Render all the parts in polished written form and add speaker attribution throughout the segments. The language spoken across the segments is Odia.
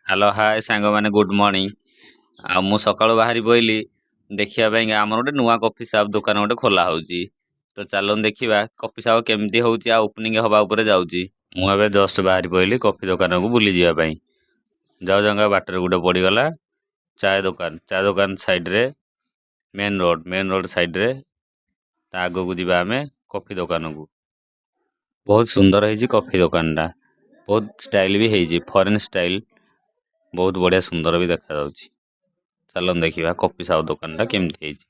Speaker 1: ହ୍ୟାଲୋ, ହାଏ ସାଙ୍ଗମାନେ, ଗୁଡ୍ ମର୍ଣ୍ଣିଂ। ଆଉ ମୁଁ ସକାଳୁ ବାହାରି ପଇଲି ଦେଖିବା ପାଇଁ, ଆମର ଗୋଟେ ନୂଆ କଫି ସପ୍ ଦୋକାନ ଗୋଟେ ଖୋଲା ହଉଛି। ତ ଚାଲନ୍ତୁ ଦେଖିବା କଫି ସପ୍ କେମିତି ହଉଛି ଆଉ ଓପନିଂ ହବା ଉପରେ ଯାଉଛି। ମୁଁ ଏବେ ଜଷ୍ଟ ବାହାରି ପଇଲି କଫି ଦୋକାନକୁ ବୁଲି ଯିବା ପାଇଁ। ଯାଉ ଯାଉକା ବାଟରେ ଗୋଟେ ପଡ଼ିଗଲା ଚା ଦୋକାନ। ଚା ଦୋକାନ ସାଇଡ୍ରେ ମେନ୍ ରୋଡ, ମେନ୍ ରୋଡ ସାଇଡ୍ରେ ତା ଆଗକୁ ଯିବା ଆମେ କଫି ଦୋକାନକୁ। ବହୁତ ସୁନ୍ଦର ହେଇଛି କଫି ଦୋକାନଟା, ବହୁତ ଷ୍ଟାଇଲ ବି ହେଇଛି, ଫରେନ୍ ଷ୍ଟାଇଲ। ବହୁତ ବଢ଼ିଆ ସୁନ୍ଦର ବି ଦେଖାଯାଉଛି। ଚାଲନ୍ତୁ ଦେଖିବା କଫି ସପ୍ ଦୋକାନଟା କେମିତି ହେଇଛି।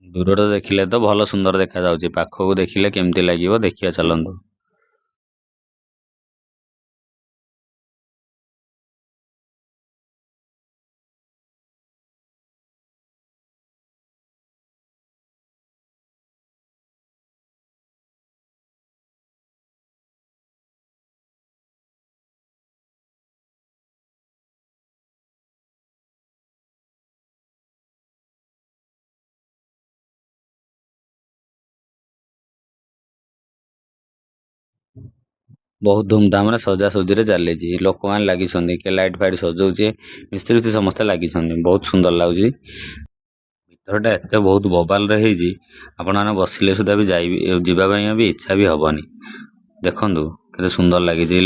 Speaker 1: ଦୂରରେ ଦେଖିଲେ ତ ଭଲ ସୁନ୍ଦର ଦେଖାଯାଉଛି, ପାଖକୁ ଦେଖିଲେ କେମିତି ଲାଗିବ ଦେଖିବା ଚାଲନ୍ତୁ। ବହୁତ ଧୁମଧାମରେ ସଜାସଜିରେ ଚାଲିଛି। ଲୋକମାନେ ଲାଗିଛନ୍ତି, କିଏ ଲାଇଟ୍ ଫାଇଟ୍ ସଜଉଛି, ମିସ୍ତ୍ରୀ ଫିସ୍ତ୍ରୀ ସମସ୍ତେ ଲାଗିଛନ୍ତି। ବହୁତ ସୁନ୍ଦର ଲାଗୁଛି ଭିତରଟା। ଏତେ ବହୁତ ବବାଲରେ ହେଇଛି, ଆପଣମାନେ ବସିଲେ ସୁଦ୍ଧା ବି ଯାଇ ଯିବା ପାଇଁ ବି ଇଚ୍ଛା ବି ହବନି। ଦେଖନ୍ତୁ କେତେ ସୁନ୍ଦର ଲାଗିଛି।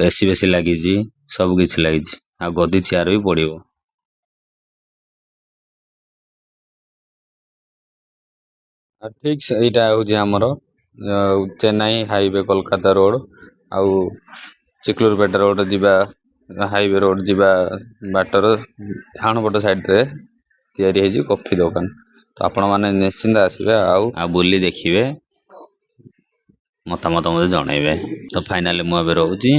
Speaker 1: ଏସି ବେସି ଲାଗିଛି, ସବୁ କିଛି ଲାଗିଛି ଆଉ ଗଦି ଚେୟାର ବି ପଡ଼ିବ। ଆଉ ଠିକ୍ ସେଇଟା ହେଉଛି ଆମର ଚେନ୍ନାଇ ହାଇୱେ, କୋଲକାତା ରୋଡ଼ ଆଉ ଚିକଲୁରପେଟା ରୋଡ଼ ଯିବା, ହାଇୱେ ରୋଡ଼ ଯିବା ବାଟର ଡାହାଣ ପଟ ସାଇଡ଼ରେ ତିଆରି ହେଇଛି କଫି ଦୋକାନ। ତ ଆପଣମାନେ ନିଶ୍ଚିନ୍ତ ଆସିବେ ଆଉ ବୁଲି ଦେଖିବେ, ମତାମତ ମୋତେ ଜଣେଇବେ। ତ ଫାଇନାଲି ମୁଁ ଏବେ ରହୁଛି,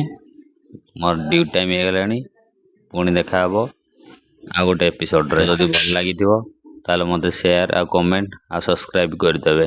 Speaker 1: ମୋର ଡ୍ୟୁଟି ଟାଇମ୍ ହେଇଗଲାଣି। ପୁଣି ଦେଖାହବ ଆଉ ଗୋଟେ ଏପିସୋଡ଼ରେ। ଯଦି ଭଲ ଲାଗିଥିବ, ତାହେଲେ ମୋତେ ସେୟାର ଆଉ କମେଣ୍ଟ ଆଉ ସବସ୍କ୍ରାଇବ୍ କରିଦେବେ।